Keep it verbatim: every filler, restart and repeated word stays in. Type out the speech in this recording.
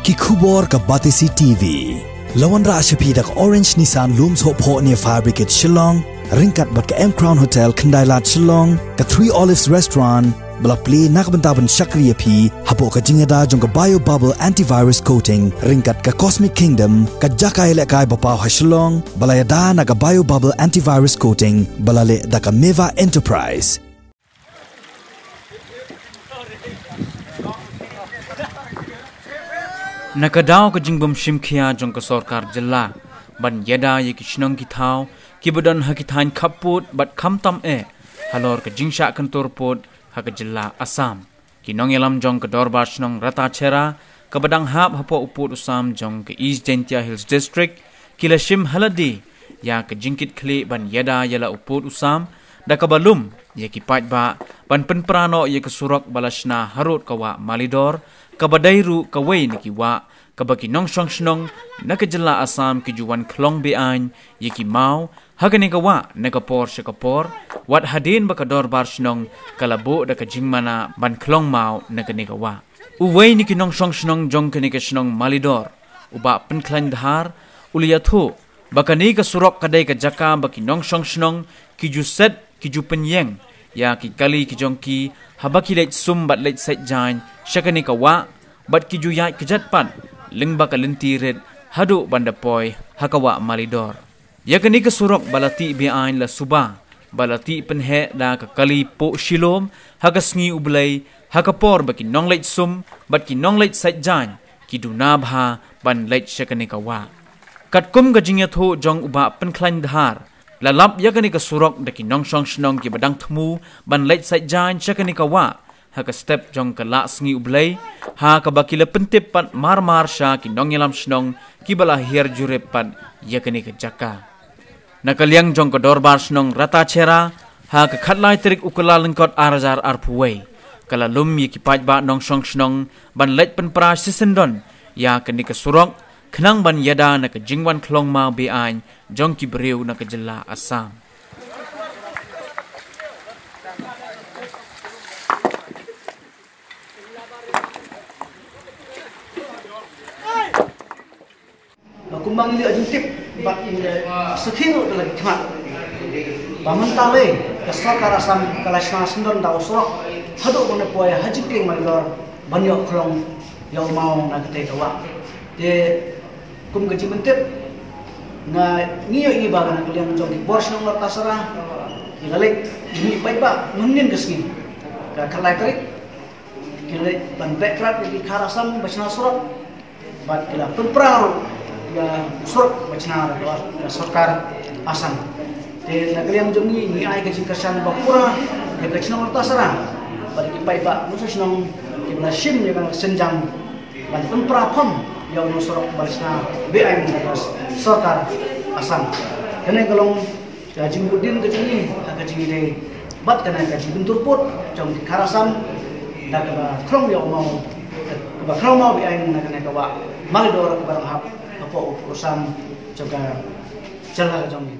Ki khubor ka Batesi T V. La wanrah sha phi da ka Orange Nissan Lum Sohphoh near Fire Brigade Shillong, ryngkat bad ka M Crown Hotel Khyndai Lad Shillong, ka Three Olives Restaurant, ba la plie na ka bynta ban shakri ïa phi hapoh ka jingïada jong ka Bio Bubble Antivirus Coating ryngkat ka Cosmic Kingdom, ka jaka ïalehkai ba paw ha Shillong, ba la ïada na ka Bio Bubble Antivirus Coating ba la leh da ka Meva Enterprise. Na ka daw ka jingbym shim khia jong ka sorkar jylla ban ïada ïa ki shnong ki thaw kiba don ha ki thaiñ khappud bad khamtam eh halor ka jingshah kyntur pud ha ka jylla Assam. Ki nongïalam jong ka Dorbar Shnong Ratacherra, kaba dang hap hapoh u pud u sam jong ka East Jaintia Hills District, ki la shim ha lade ïa ka jingkitkhlieh ban ïada ïa la u pud u sam, da kaba lum ïa ki paidbah ban pynpra noh ïa ka surok ba la shna harud ka wah Malidor, kaba dei ruh kawei na ki wah kaba ki nongshong shnong na ka jylla Assam ki ju wan khlong be-aiñ ïa ki maw ha kane ka wah na ka por sha ka por, wat hadien ba ka Dorbar Shnong ka la buh da ka jingmana ban khlong maw na kane ka wah. Uwei na ki nongshong shnong jong kane ka shnong Malidor, u Bah Pynkhlaiñ Dhar, u la ïathuh ba kane ka surok ka dei ka jaka ba ki nongshong shnong ki ju set, ki ju pynïeng ïa ki kali ki jong ki haba ki leit sum bad leit sait jaiñ sha kane ka wah, bad ki ju ïaid kjat pat lyngba ka lynti rit haduh ban da poi ha ka wah Malidor. Ïa kane ka surok ba la tih be-aiñ la suba ba la tih pynheh da ka kali poh shilom ha ka sngi U Blei, ha ka por ba ki nongleit sum bad ki nongleit sait jaiñ ki duna bha ban leit sha kane ka wah. Katkum ka jingïathuh jong u Bah Pynkhlaiñ Dhar, la lap ïa kane ka surok da ki nongshong shnong kiba dang thmu ban leit sait jaiñ sha kane ka wah ha ka step jong ka Lah Sngi U Blei, ha kaba ki la pyntip pat mar mar sha ki nongïalam shnong kiba la hiar jurip pat ïa kane ka jaka. Na ka liang jong ka Dorbar Shnong Ratacherra, ha ka khatlai tarik u Kyllalyngkot ar hajar arphew wei, ka la lum ïa ki paidbah nongshong shnong ban leit pynpra shisyndon ïa kane ka surok, khnang ban ïada na ka jingwan khlong maw be-aiñ jong ki briew na ka jylla Assam. Ba kumba ngi la jingtip bad ngi la sakhi ruh da la ki khmat ba mynta lei ka sorkar Assam ka la shna syndon da u surok haduh ban da poi ha jingkieng Malidor ban ïoh khlong ïa u maw na katei ka wah. Te kum ka jingpyntip nga ngi ïohi ba na ka liang jong ki bor shnong Ratacherra ki la leit, ki mih paidbah mynnin ka sngi ka khatlai tarik, ki la leit ban beh krad ïa ki khar Assam ba shna surok, bad ki la pynpra ruh ïa u surok ba shna da ka sorkar Assam. Te na ka liang jong ngi, ngi ai ka jingkyrshan ba pura ïa ka shnong Ratacherra bad ki paidbah nongshong shnong kiba la shim ïa ka synjam ban pynpra pham ïa u surok ba la shna be-aiñ da ka sorkar Assam. Kane ka long ka jingbuddien ka jong ngi ha ka jingïadei bad kane ka jingpyntur pud jong ki khar Assam da kaba khlong ïa u maw, kaba khlong maw be-aiñ na kane ka wah Malidor kaba dang hap hapoh u pud u sam jong ka jylla ka jong ngi.